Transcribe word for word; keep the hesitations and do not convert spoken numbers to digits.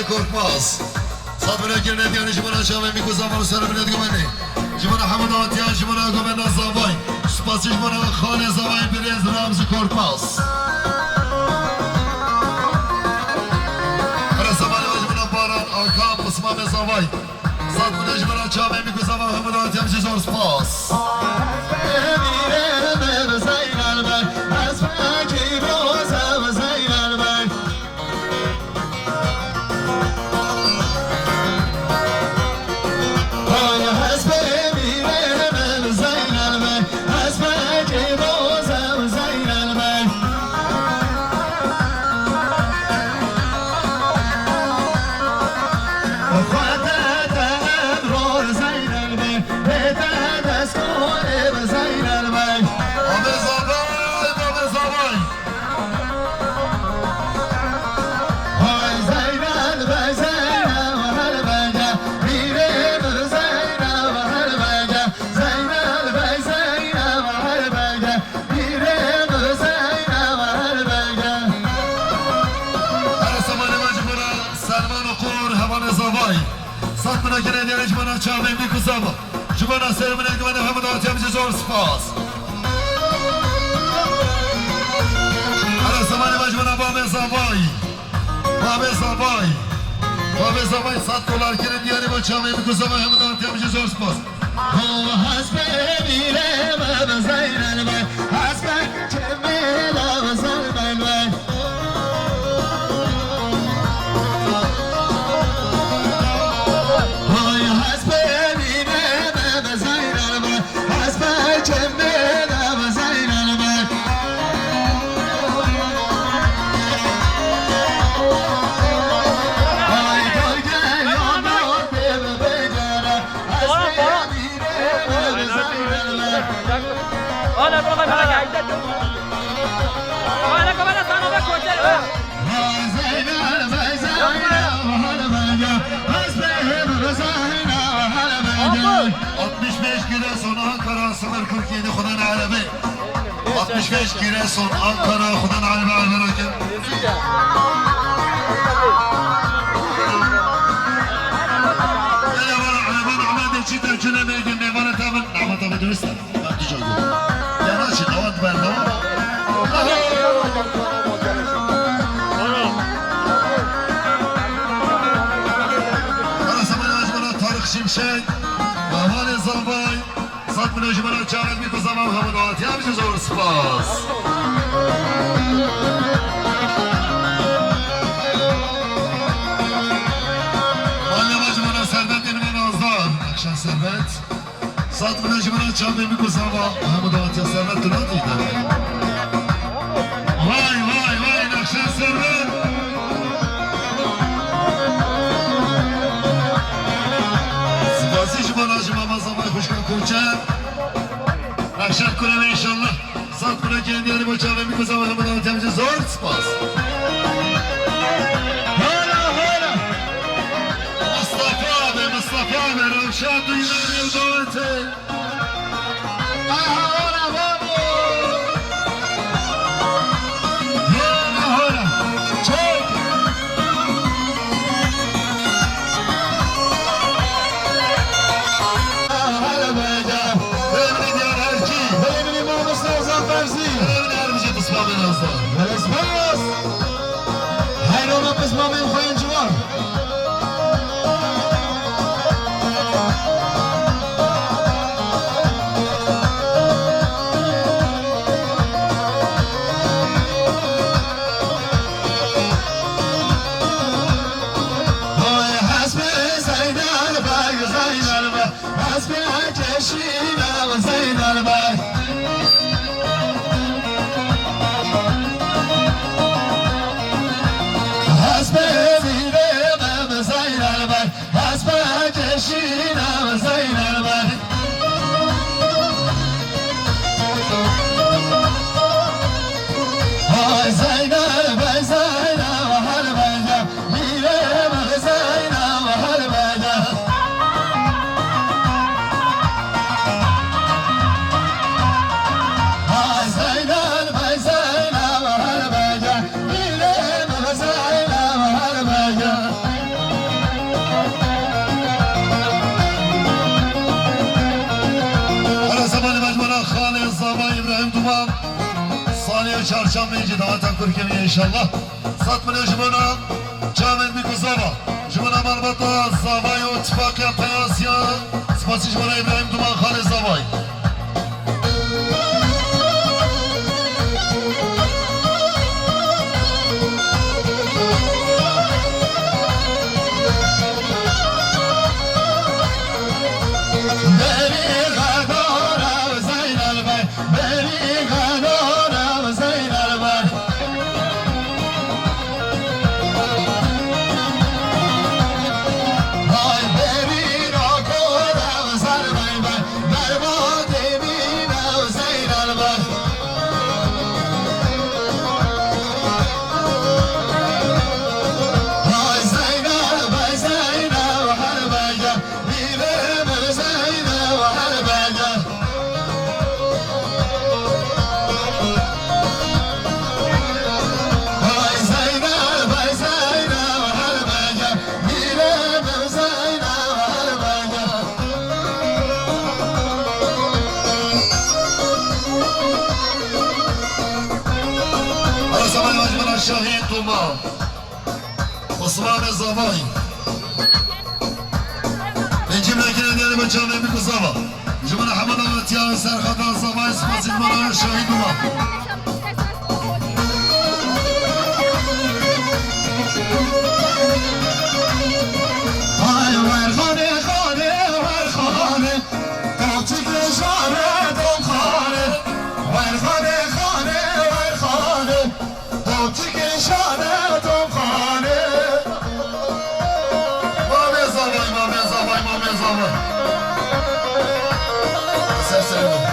Korkmaz. Sed milyonekî hediyanê ji bo çavên mî ku zavan û serê milet gumenê. Ji bo hemû dawetiyan ji bo govenda Zavay. Spasî ji bo xalê Zavay birêz Remzi Korkmaz. Here semanê ji bo Baran Aka, pismamê Zavay. Sed milyon ji bo çavên mî ku zavan hemû dawetiyan jî zor spas. Babê Zavay, babê Zavay. Hay Zeynel bey Zeynel helbege, pîrê min Zeynel helbege, Zeynel bey Zeynel helbege, pîrê min Zeynel helbege. Her semanê me ji bo Selman û Qur hevalê Zavay. Sed milyonekî hediyanê ji bo çavên mî ku zavan. Ji bo serê milet gumenê hemû dawetiyan jî zor spas. Here semanê me ji bo babê Zavay. Babê Zavay. Babê Zavay sed dolarkî hediyanê bo çavên mî ku zavan hemû dawetiyan jî zor spas. Ho hespê bîrê me bi Zeynel be, hespê çemê la bi Zeynel be. Hay hespê bîrê me bi Zeynel be, hespê çemê la bi Zeynel be. Hay gel gel ya me bê bi Zeynel be. Ana bırak bırak ayda dur. Ana kamera sana bak koçer ha. Altmış beş Giresun, Ankara, sıfır kırk yedi, Xudan Elebi. Altmış beş Giresun, Ankara, Xudan Elebi, Elebi Rakim. Ele bana, Elebi Ahmet, Çiğdem, Çiğdem, Çiğdem, Çiğdem, Çiğdem, Çiğdem, Yanaşın, avat ver, tamam. Ara Semal Acmana, Tarık Şimşek, Bahane Zalbay, Sat Mine Acmana, Çağrı Biko Zaman Hamın Avat, ya bize zor spas. Mahalle Acmana, Servet Elman Azdar, Akşam Servet. Sat Mine Acmana, Çağrı Biko Zaman Hamın Avat, ya Servet Tulat İdare. Vay, vay, vay, Nexşer Servet. Spasî ji bo Nacî Mama Zavay xwişka Koçer. Nexşer kurê me înşallah. Sat kurê kendiyarî bo çavê mî ku Zavay hemû dawetiyê min zor spas. Hala, hala. Mustafa abi, Mustafa abi, Rewşen Duynar yıl dawetê. Aha, ora, vamos! Ora, ora! Çek! Hele be ya! Hele be ya, her ki! Hele be, mamoste Ozan Ferzî! Hele be, her bir şey kısma ben olsa. Hele be! Her ona kısma ben koyun civar. Çarşamba jî daweta kurkemiye inşallah. Sed milyon ji bona çavên bîk û zava. Ji bona malbata zavay û tifaqiya peyasiya. Spasî ji bona Îbrahîm Duman xalê zavay. Berî xedara Zeynel Bey. Berî xedara Zeynel Bey. Hay berî nakore zer bey bey. Derma demîne Zeynel Bey. Hay Zeynel Bey, Zeynel her bey. Şahî Duma. Osmanê Zavayî. Pêncî mehkînên diyarê bi çavên bîk û zava. Ji min hemû dawetiya serxeta Zavayî spasî ji min re şahîd bû. Ay wer xanê, xanê, wer xanê. Dom çike şare, dom xanê. Wer xanê, xanê, wer xanê. Dom çike şare, dom xanê. Mamê zavay, mamê zavay, mamê zavay. Ser serê.